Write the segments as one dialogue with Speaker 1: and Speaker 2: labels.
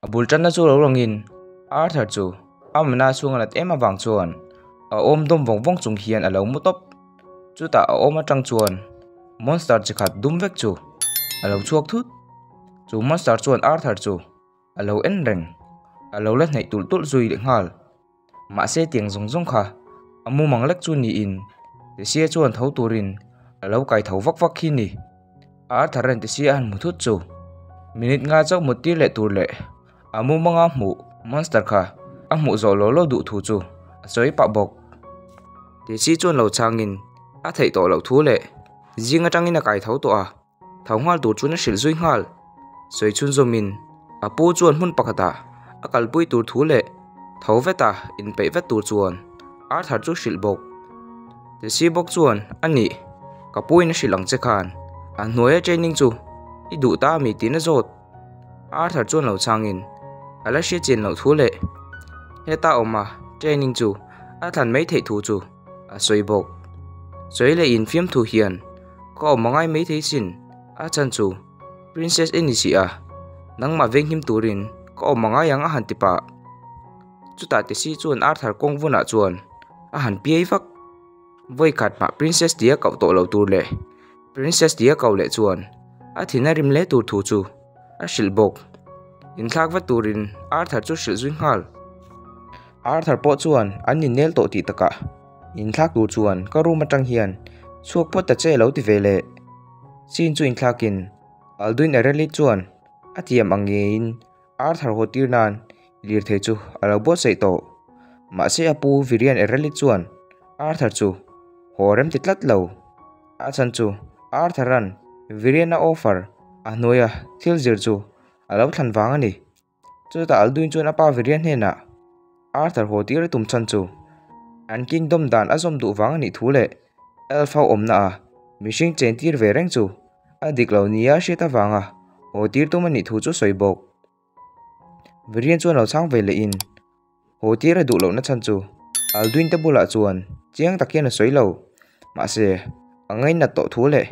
Speaker 1: A bul tanna chu lo langin Arthur chu a mana chhung a nat em avang chuan a awm dawm vawng vawng chung hian a lo mu tawp. Chutah a awm atang chuan monster chi khat dum vek chu a lo chhuak thut. Chu monster chuan Arthur chu a lo en reng, a lo la hnaih tulh tulh zui leh nghal. Mahse tiang zawng zawng kha a mumang lek chu niin Tesia chuan tho turin a lo kai tho vak vak khi ni. Arthur an Tesia a han hmu thut chu minute nga chauh mut tir leh tur leh a mumanga hmuh monster kha a hmuh zawh lo lo duh thu chu a sawi pah bawk. Tesia chuan lo changin a theih tawh loh thu leh zing atangin a kai tho tawh a. Tho nghal tur chuan a hrilh zui nghal. Sawi chhunzawmin a pu chuan hmun pakhatah a kalpui tur thu leh tho veta inpeih vet tur chuan Arthur chu hrilh bawk. Tesi bawk chuan a nih, ka puin a hrilh ang che khan a hnuaia training chu i duh ta ami tiin a zawt. Arthur chuan lo chhangin a la hriat chian loh thu leh heta awma training chu a thlan mai theih thu chu a sawi bawk. Sawi leh infiam thu hian Ka awm a ngai maithei sin, a chhan chu Princess i ni si a, nangmah venghim turin ka awm a ngai ang a han ti pah. Chutah Tesi chuan Arthur kawng vunah chuan a han piai vak. Vawikhat mah Princess tia koh tawh lo tur leh Princess tia koh leh chuan a thin a rim hle tur thu chu a hrilh bawk. Inthlak vat turin Arthur chu hrilh zui nghal. Arthur pawh chuan an innel tawh tih takah Inthlak tur chuan ka room atang hian chhuak phawt ta che lo ti ve leh. Scene chu inthlakin Alduin Areli chuan a thiam ang ngeiin Arthur haw tir nan lirthei chu a lo buatsaih tawh. Mahse a pu Virian Areli chuan Arthur chu haw rem ti tlat lo. A chhan chu Arthur-a'n Virian-a offer a hnuaia thil zir chu a lo thlan vang a ni. Chutah Alduin chuan a pa Virian hnenah Arthur haw tir a tum chhan chu an kingdom dan a zawm duh vang a nih thu leh elf ho awmna a mihring chen tir ve reng chu a dik lo nia hriat avanga haw tir tum a nih thu chu sawi bawk. Virian chuan lo chhang ve lehin haw tir a duh lohna chhan chu Alduin te bulah chuan chiang tak hian a sawi lo. Mahse, a ngainat tawh thu leh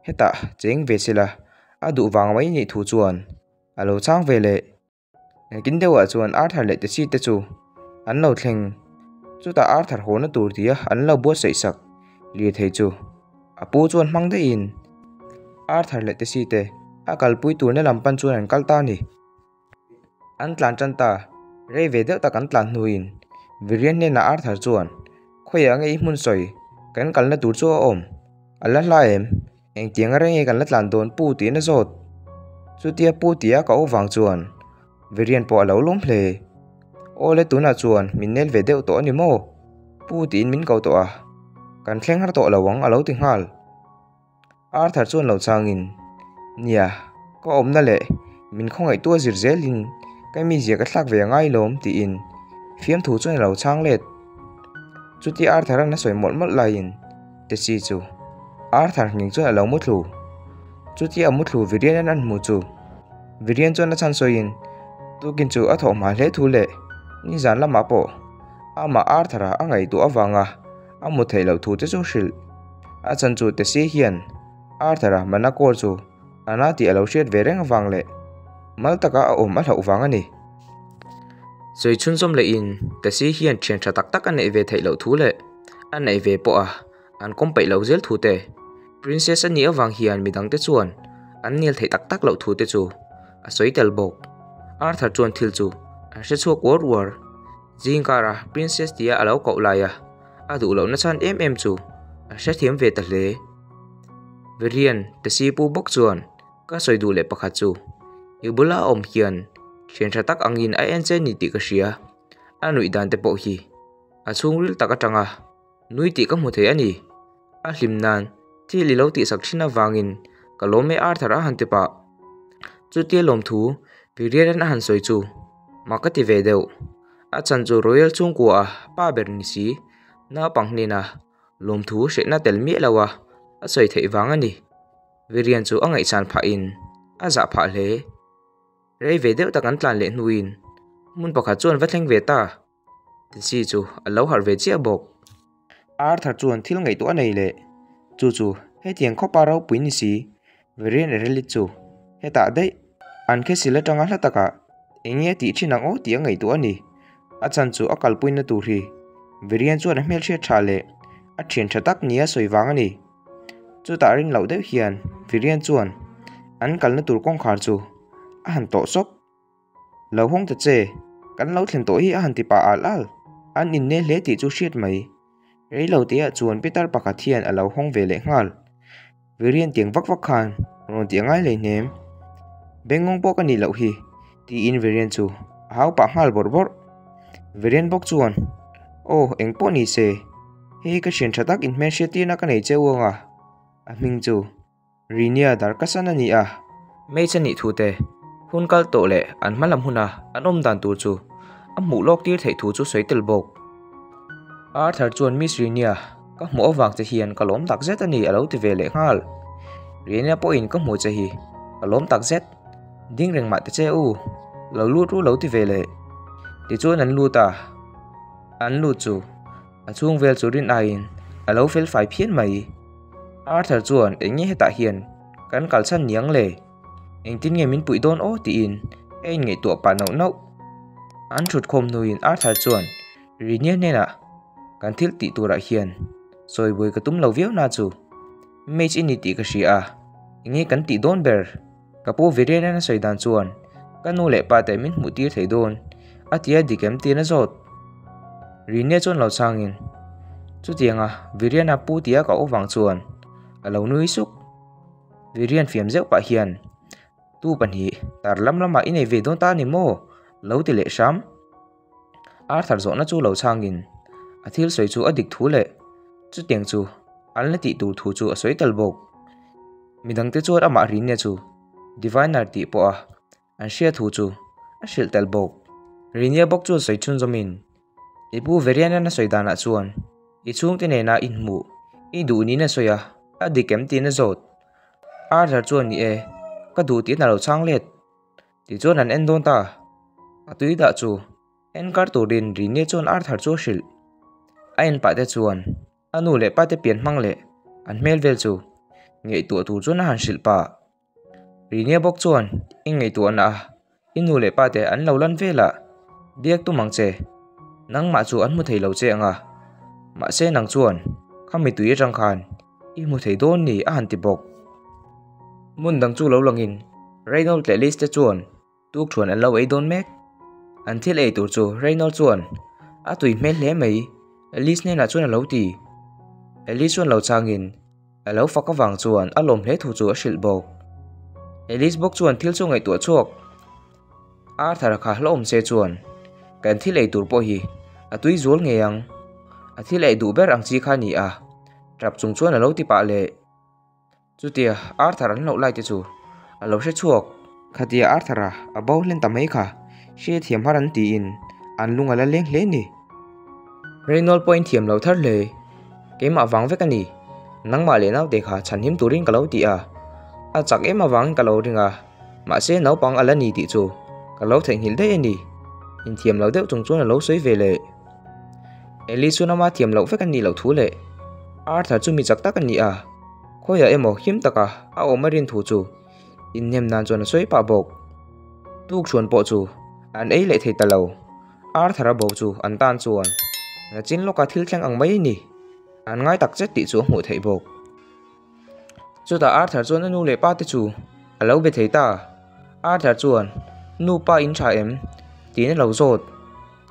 Speaker 1: hetah cheng ve sela a duh vang mai nih thu chuan A lo chang ve leh. Engtin deuhah chuan Arthur leh Tessie te chu an lo thleng. Chutah Arthur hawna tur tia an lo buatsaih sak lirthei chu a pu chuan hmang daihin Arthur leh Tessie te a kalpui turna lam pan chuan an kal ta a ni. An tlan tan ta, rei ve deuh tak an tlan hnuin Virian hnenah Arthur chuan, Khawiah nge i hmun sawi, kan kalna tur chu a awm, a la hla em? Engtiang a reng nge kan la tlan dawn pu tiin a zawt. Chutia pu tia ka aw vang chuan Virian pawh a lo lawm hle. Awle tunah chuan min nel ve deuh tawh a ni maw? Pu tiin min ko tawh a, kan thleng har tawh lo ang a lo ti nghal. Arthur chuan lo changin, Nia, ka awmna leh min khawngaihtu a zir zelin ka mizia ka thlak ve a ngai lawm tiin fiamthu chuan a lo chang let. Chutia Arthur-a'n a sawi mawlh mawlh laiin Tessie chu Arthur hming chuan a lo mu thlu. Chutia a mu thlu Virian-a'n an hmu chu Virian chuan a chhan sawiin tukin chu a thawh hma hle thu leh nizan lamah pawh amah Arthur-a a ngaihtuah avanga a mu theih loh thu te chu hrilh. A chhan chu Tessie hian Arthur-a mana kawl chu a na tih a lo hriat ve reng avang leh mal taka a awm a hlauh vang a ni. Sawi chhunzawm lehin Tessie hian thian tha tak tak a neih ve theih loh thu leh a neih ve pawh a an kawm peih loh zel thu te, Princess a nih avang hian midang te chuan an nel theih tak tak loh thu te chu a sawi tel bawk. Arthur chuan thil chu a hre chhuak uar uar. Zingkara Princess tia a lo koh laia a duh lohna chhan em em chu a hrethiam ve ta hle. Virian Tesi pu bawk chuan ka sawi duh leh pakhat chu i bula a awm hian thian tha tak angin a en che ni tih ka hria, a nuih dan te pawh hi a chhungril tak atanga nui tih ka hmu thei a ni. A hlim nan thil i lo tihsak thin avangin ka lawm e Arthur a han ti pah. Chutia lawmthu Virian a han sawi chu mak ka ti ve deuh. A chhan chu Royal chhungkua a pa ber ni si naupang hnena lawmthu hrehna tel miah lo a a sawi theih vang a ni. Virian chu a ngaihsan phahin a zah phah hle. Rei ve deuh tak an tlan leh hnuin hmun pakhat chuan va thleng ve ta. Tesi chu a lo harh ve chiah bawk. Arthur chuan thil ngaihtuah a nei leh. Chu chu hetiang khawpa ropui ni si, Varian Erelit chu hetah daih an khesil atanga hla takah. Eng nge a tih thin ang aw tih a ngaihtuah a ni. A chan chu a kalpuina tur hi Varian chuan a hmelhriat tha leh a thian tha tak nia sawi vang a ni. Chutah rin loh deuh hian Varian chuan an kalna tur kawngkhar chu a han tawh sawk. Lo hawng ta che, kan lo thlen tawh hi a han ti pah al al. An inne hle tih chu hriat mai. Rei lo tihah chuan pitar pakhat hian a lo hawng ve leh nghal. Varian tiang vak vak khan rawn tih a ngai hleihnem. Bengngawng pawh ka nih loh hi, tiin Varian chu a hau pah nghal bawrh bawrh. Varian bawk chuan, Aw, eng pawh ni se, hei ka thian tha tak inhmelhriat tirna ka nei cheu ang a, a hming chu Rinia Darkasan a ni a. Hmeichhe nih thu te, hun kal tawh leh an hma lam huna an awm dan tur chu a hmuh lawk tir theih thu chu sawi tel bawk. Arthur chuan Miss Rinia, ka hmuh avang che hian ka lawm tak zet a ni a lo ti ve leh nghal. Rinia pawhin ka hmuh che hi ka lawm tak zet, ding reng mah ta che u, lo lut ru lo ti ve leh. Tichuan an lut a, an lut chu a chhung vel chu rin aiin a lo fel fai phian mai. Arthur chuan eng nge hetah hian kan kal chhan niang le? Engtin nge min puih dawn aw tiin a inngaihtuah pah nauh nauh. An thut khawm hnuin Arthur chuan Rinia hnenah kan thil tih turah hian sawi buai ka tum lo viau na chu mage i ni tih ka hria a, eng nge kan tih dawn ber? Ka pu Virianan a sawi dan chuan ka nu leh pa te min hmuh tir thei dawn a ti a dik em tiin a zawt. Rinia chuan lo chhangin chutianga Viriana pu tia ka awm vang chuan a lo nui suk. Virian fiam zeuh pah hian tu pahnih tar lam lamah i nei ve dawn ta a ni maw? lo ti leh hram. Arthur zawhna chu lo chhangin a thil sawi chu a dik thu leh chutiang chu an la tih tur thu chu a sawi tel bawk. Midangte chuan amah Rinia chu Diviner tih pawha an hria thu chu a hrilh tel bawk. Rinia bawk chuan sawi chhunzawmin, I pu Verianan a sawi danah chuan i chhungte nena inhmuh i duh niin a sawi a, a dik em tiin a zawt. Arthur chuan ni e, ka duh tiin a lo chhang let. Tichuan an en dawn ta. A tui dah chu en kar turin Rinia chuan Arthur chu a hrilh. A en pah te chuan a nu leh pa te pian hmang leh an hmel vel chu ngaihtuah tur chuan a han hrilh pah. Rinia bawk chuan i ngaihtuahna a i nu leh pa te an lo lan velah biak tum ang che. Nangmah chu an hmu thei lo che ang a, mahse nang chuan khami tui atang khan I hmu thei dawn ni a han ti bawk. Hmun dang chu lo langin Reynold leh Liz te chuan tukthuan an lo ei dawn mek. An thil ei tur chu Reynold chuan a tui hmel hle mai Liz hnenah chuan a lo ti. Liz chuan lo changin a lo fak avang chuan a lawm hle thu chu a hrilh bawk. Liz bawk chuan thil chu ngaihtuah chhuak. Arthur kha hlauhawm che chuan kan thil ei tur pawh hi a tui zual ngei ang. A thil ei duh ber ang chi kha a ni a, tap chung chuan a lo ti pah leh. Chutia Arthur an hlauh lai te chu a lo hre chhuak. Khatia Arthur a a bo hlen ta mai kha hriathiam har an tiin an lung a la leng hle ni. Reynold pawhin thiam lo thar hle. Keimah vang vek a ni. Nangmah leh naute kha chhanhim turin ka lo ti a. A chak em avangin ka lo ring a. Mahse naupang a la ni tih chu ka lo theihnghilh daih a ni. Inthiam lo deuh chung chuan a lo sawi ve leh. Ellie chuan ama thiam loh vek a nih loh thu leh Arthur chu mi chak tak a ni a, khawiah emaw him taka a awm a rin thu chu inhnem nan chuan a sawi pah bawk. Tukṭhuan pawh chu an ei leh thei ta lo. Arthur a bo chu an tan chuan nachin lawka thil thleng ang mai a ni. An ngai tak chet tih chu a hmuh theih bawk. Chutah Arthur chuan a nu leh pa te chu a lo be thei ta. Arthur chuan, Nu pa in tha em? tiin a lo zawt.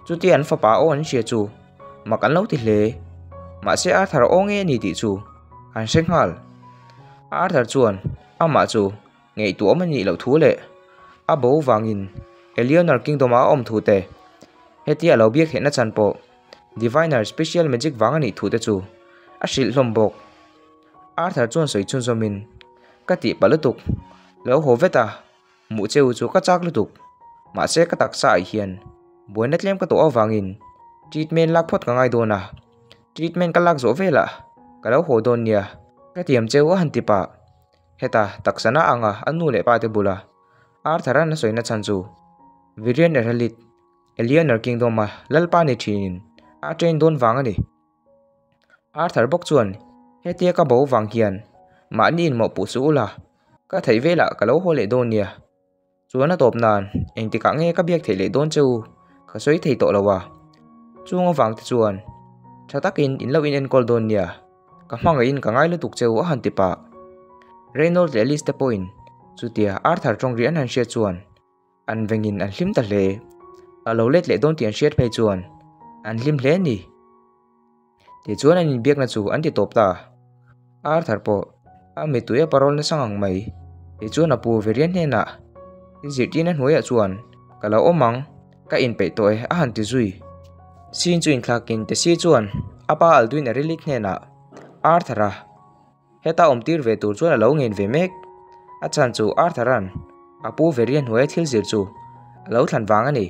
Speaker 1: Chutia an fapa aw an hria chu mak an lo ti hle. Mahse Arthur aw nge a ni tih chu an hre nghal. Arthur chuan amah chu ngaihtuah awm a nih loh thu leh a bo vangin Eleanor Kingdom-a a awm thu te, hetia a lo biak theihna chhan pawh Diviner Special Magic vang a nih thu te chu a hrilh hlawm bawk. Arthur chuan sawi chhunzawmin, Ka tih palh lutuk, lo haw vet a, hmuh cheu chu ka chak lutuk. Mahse ka taksa ah hian buaina tlem ka tawh avangin treatment lak phawt ka ngai dawn a, treatment ka lak zawh velah ka lo haw dawn nia, ka tiam cheu a han ti pah. Heta taksana anga a nu leh pa te bula Arthur-a'n a sawina chhan chu Virian Eralit, Eleanor Kingdom-a lalpa ni thinin a train dawn vang a ni. Arthur bawk chuan hetia ka bo vang hian mahni inmawhpuh suh ula, ka theih velah ka lo haw leh dawn nia. Chuan a tawp nan engtikah nge ka biak theih leh dawn che u ka sawi thei tawh lo a, chung avang te chuan tha takin in lo in enkawl dawn nia, ka hmangaihin ka ngai lutuk che u a han ti pah. Reynold leh Liz te pawhin chutia Arthur tawng ri an han hriat chuan an vengin an hlim ta hle. A lo let leh dawn tih an hriat phei chuan an hlim hle a ni. Tichuan an inbiakna chu an ti tawp ta. Arthur pawh a mittui a parawl nasa ngang mai. Tichuan a pu Verian hnenah, I zirtirna hnuaiah chuan ka lo awm ang, ka inpeih tawh e a han ti zui. Sin chu inthlakin Tessie chuan a pa Alduin Arelik hnenah, Arthur-a, Heta awm tir ve tur chuan a lo ngen ve mek. A chhan chu Arthur-a'n a pu Veria hnuaia thil zir chu a lo thlan vang a ni.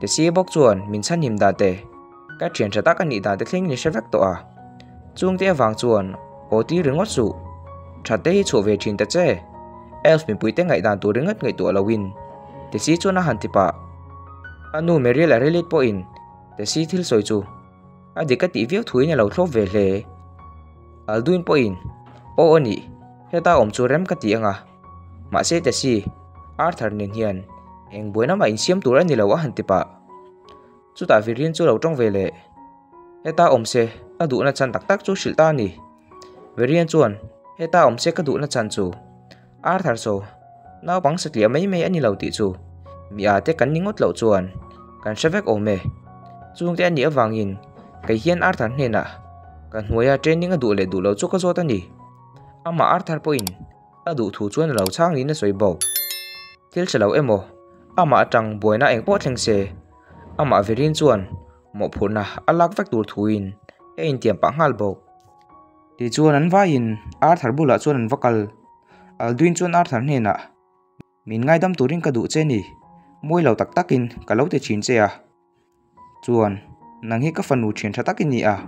Speaker 1: Tessie bawk chuan min chhanhim dan te, ka thian tha tak a nih dan te thleng ni hre vek tawh a. Chungte avang chuan aw tir ringawt suh. That te hi chhuah ve thin ta che. Elf mipuite ngaihdan tur ringawt ngaihtuah loin Tessie chuan a han ti pah. A nu Meriel Arelit pawhin Tessie thil sawi chu A dik a tih viau thuin a lo thlawp ve hle. Alduin pawhin, Aw a nih, heta awm chu rem ka ti ang a. Mahse Tessie, Arthur nen hian eng buaina mah insiam tur a ni lo a han ti pah. Chutah Virin chu lo tawng ve leh. Heta awm se ka duhna chhan tak tak chu hrilh ta a ni. Virin chuan, Heta awm se ka duhna chhan chu Arthur saw naupang satliah mai mai a ni lo tih chu mi a te kan ni ngawt loh chuan kan hre vek awm e. Chungte a nih avangin kei hian Arthur hnenah ka hnuaia training a duh leh duh lo chu ka zawt a ni. Amah Arthur pawhin a duh thu chuan a lo chhang niin a sawi bawk. Thil hre lo emaw amah atang buaina eng pawh thleng se amah Virin chuan mawhphurhna a lak vek tur thuin a intiam pah nghal bawk. Tichuan an vaiin Arthur bulah chuan an va kal. Alduin chuan Arthur hnenah, Min ngaidam turin ka duh che ni, mawi lo tak takin ka lo ti thin che a. Chuan, nang hi ka fanu thian tha tak i ni a,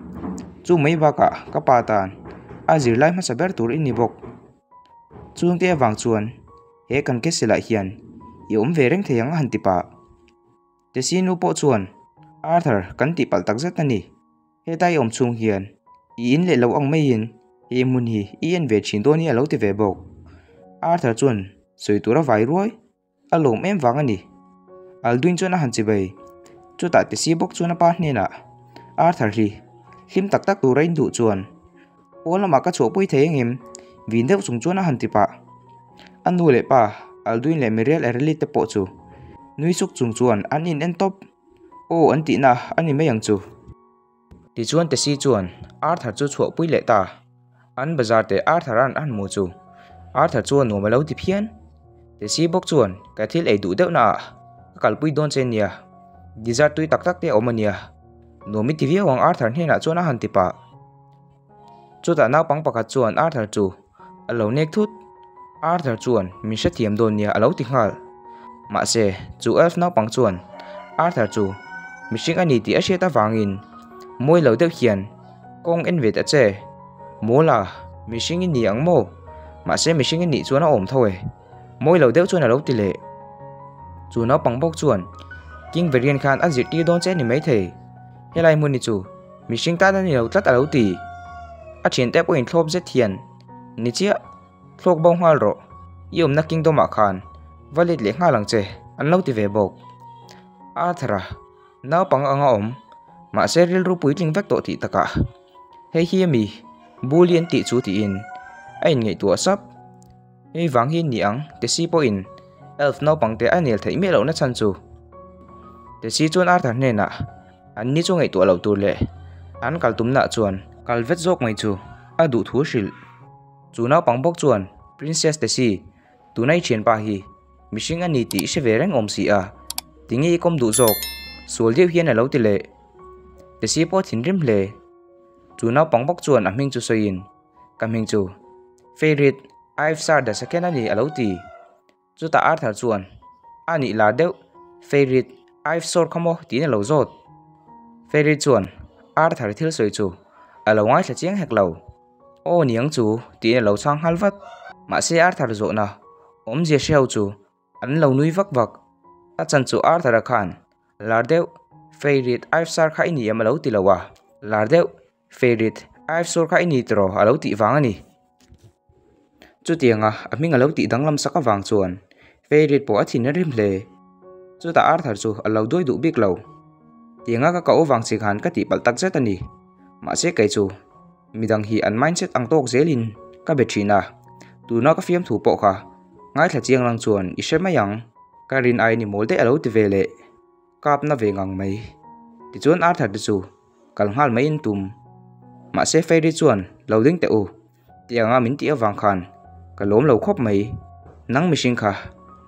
Speaker 1: chu mai bakah ka pa tan a zirlai hmasa ber tur i ni bawk. Chungte avang chuan he kan castle ah hian i awm ve reng thei ang a han ti pah. Tessie nu pawh chuan, Arthur, kan tihpalh takzet a ni. Hetlai awm chhung hian i in leh lo ang maiin he hmun hi i en ve thin dawn hi a lo ti ve bawk. Arthur chuan sawi tur a vai ruai a lawm em vang a ni. Alduin chuan a han chi bai. Chutah Tessie bawk chuan a pa hnenah, Arthur hi hlim tak tak tura in duh chuan pawn lamah ka chhuahpui thei angem? Vin deuh chung chuan a han ti pah. A nu leh pa Alduin leh Miriel Erelit te pawh chu nui suk chung chuan an in en tawp. Aw an tihna a ni mai ang chu. Tichuan Tessie chuan Arthur chu chhuahpui leh ta. An bazar te Arthur an an hmu chu Arthur chuan nuam a lo ti phian. Tessie bawk chuan ka thil ei duh deuh naah ka kalpui dawn che nia. Dessert tui tak tak te a awm a nia. Nuam i ti viau ang Arthur hnenah chuan a han ti pah. Chutah naupang pakhat chuan Arthur chu a lo nek thut. Arthur chuan min hrethiam dawn nia a lo ti nghal. Mahse, chu elf naupang chuan Arthur chu mihring a ni tih a hriat avangin mawi lo deuh hian kawng en ve ta che. Mawla, mihring i ni ang maw? Mahse mihring i nih chuan a awm tho e. Mawi lo deuh chuan a lo ti leh. Chu naupang bawk chuan King Varian khan a zirtir dawn che a ni maithei. Helai hmun hi chu Mihring tan a ni lo tlat a lo ti. A thiante pawhin thlawp zet hian, Ni chiah, thlawk bo nghal rawh. I awmna kingdom ah khan va let leh nghal ang che, an lo ti ve bawk. Arthur-a, naupang anga awm, mahse rilru puitling vek tawh tih takah, Hei hi ami, bully an tih chu tiin a inngaihtuah sap. Hei vang hi ni ang, Tessie pawhin elf naupangte a nel theih miah lohna chhan chu. Tessie chuan Arthur hnenah an ni chu ngaihtuah loh tur leh an kal tumnaah chuan kal vet zawk mai chu a duh thu hrilh. Chu naupang bawk chuan Princess Tessie, tuna i thianpa hi mihring a ni tih i hre ve reng awm si a, tinge i kawm duh zawk? Sual deuh hian a lo ti leh. Tessie pawh a thinrim hle. Chu naupang bawk chuan a hming chu sawiin, Ka hming chu Fairit Ivsar the Second a ni a lo ti. Chutah Arthur chuan a nih lar deuh Fairit Ivsor kha maw tiin a lo zawt. Fairit chuan Arthur thil sawi chu a lo ngaithla chiang hek lo. Aw niang chu tiin a lo chhang nghal vat. Mahse Arthur zawhna awmzia hre ho chu An lo nui vak vak. A chan chu Arthur-a khan lar deuh Feirit Ivsar kha i ni em a lo ti lo a, lar deuh Feirit Ivsor kha i ni tiraw a lo tih vang a ni. Chutianga a hming a lo tih danglam sak avang chuan Fairy pawh a thin a rim hle. Chutah Arthur chu a lo duai duh bik lo. Tianga ka koh vang che khan ka tihpalh tak zet a ni. Mahse kei chu midang hi an mindset ang tawk zelin ka be thin a, tuna ka fiamthu pawh kha ngaithla chiang lang chuan i hre mai ang. Ka rin ai ni mawl daih a lo ti ve leh. Kap na ve ngang mai. Tichuan Arthur te chu kal nghal mai in tum. Mahse Fairy chuan lo ding teh u. Tianga min tih avang khan ka lawm lo khawp mai. Nang mihring kha,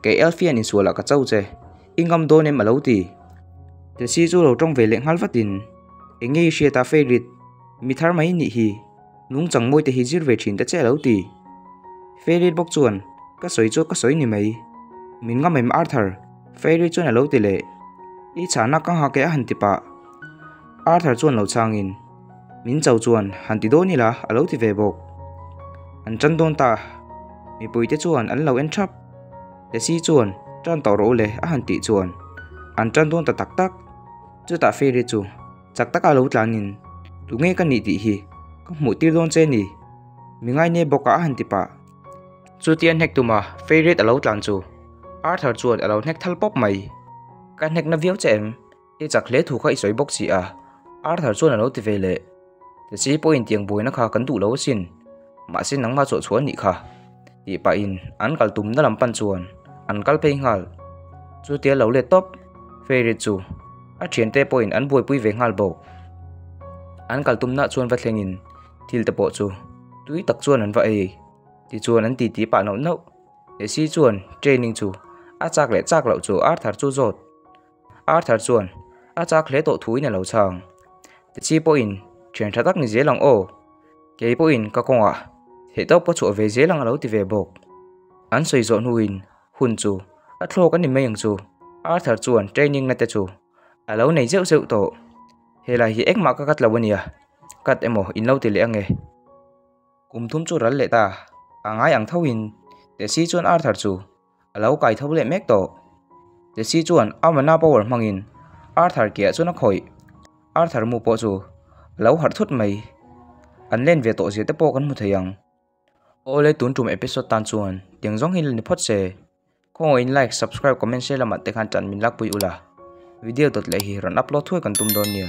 Speaker 1: kei Elfian insualah ka cho che, i ngam dawn em a lo ti. Tesi chu lo tawng ve leh nghal vatin, Eng nge i hriat a Fairit, mi thar mai nih hi, nungchang mawi te hi zir ve thin ta che a lo ti. Fairit bawk chuan, Ka sawi chu ka sawi ni mai. Min ngam em Arthur? Fairy chuan a lo ti leh. I chhahna ka nghak e a han ti pah. Arthur chuan lo chhangin, Min cho chuan han ti dawn ila a lo ti ve bawk. An tan dawn ta. Mipuite chuan an lo en thap. Tesi chuan tan tawh rawh u le a han tih chuan an tan dawn ta tak tak. Chutah Fairy chu chak taka lo tlanin, Tunge ka nih tih hi ka hmuh tir dawn che ni? Mi ngaine bawk a a han ti pah. Chutia hnek tuma Fairy a lo tlan chu Arthur chuan a lo hnek thal pawp mai. Ka hnek na viau che em? I chak hle thu kha i sawi bawk si a, Arthur chuan a lo ti ve leh. Tesi pawhin tiang buaina kha kan duh lo asin, mahse nangmah chawh chhuah anih kha, tih pahin an kal tumna lam pan chuan an kal phei nghal. Chutia lo let tawp, Fairy chu a thiante pawhin an buaipui ve nghal bawk. An kal tumna chuan va thlengin thil te pawh chu tui tak chuan an va ei, tichuan an titi pah nauh nauh. Tesi chuan training chu a chak leh chak loh chu Arthur chu zawt. Arthur chuan a chak hle tawh thuin a lo chhang. Tichi pawhin thian tha tak ni zel ang aw, kei pawhin ka kawngah theihtawp ka chhuah ve zel ang a lo ti ve bawk. An sawi zawh hnuin hun chu a thlawk a ni mai ang chu. Arthur chuan training na te chu a lo nei zeuh zeuh tawh. Helai hi engmah ka kat lo a nia, kat emaw in lo ti leh ange. Kum thum chu ral leh ta, a ngai ang thoin Tesi chuan Arthur chu A lo kai tho leh mek tawh. Tesi chuan a mana power hmangin Arthur keah chuan a khawih. Arthur mu pawh chu a lo harh thut mai. An len ve tawh zia te pawh kan hmu thei ang. Awle tun tum episode tan chuan tiang zawng hi la ni phawt se. Khawngaih in like, subscribe, comment share lamah te khan tan min lakpui ula. Video dawt leh hi rawn upload thuai kan tum dawn nia.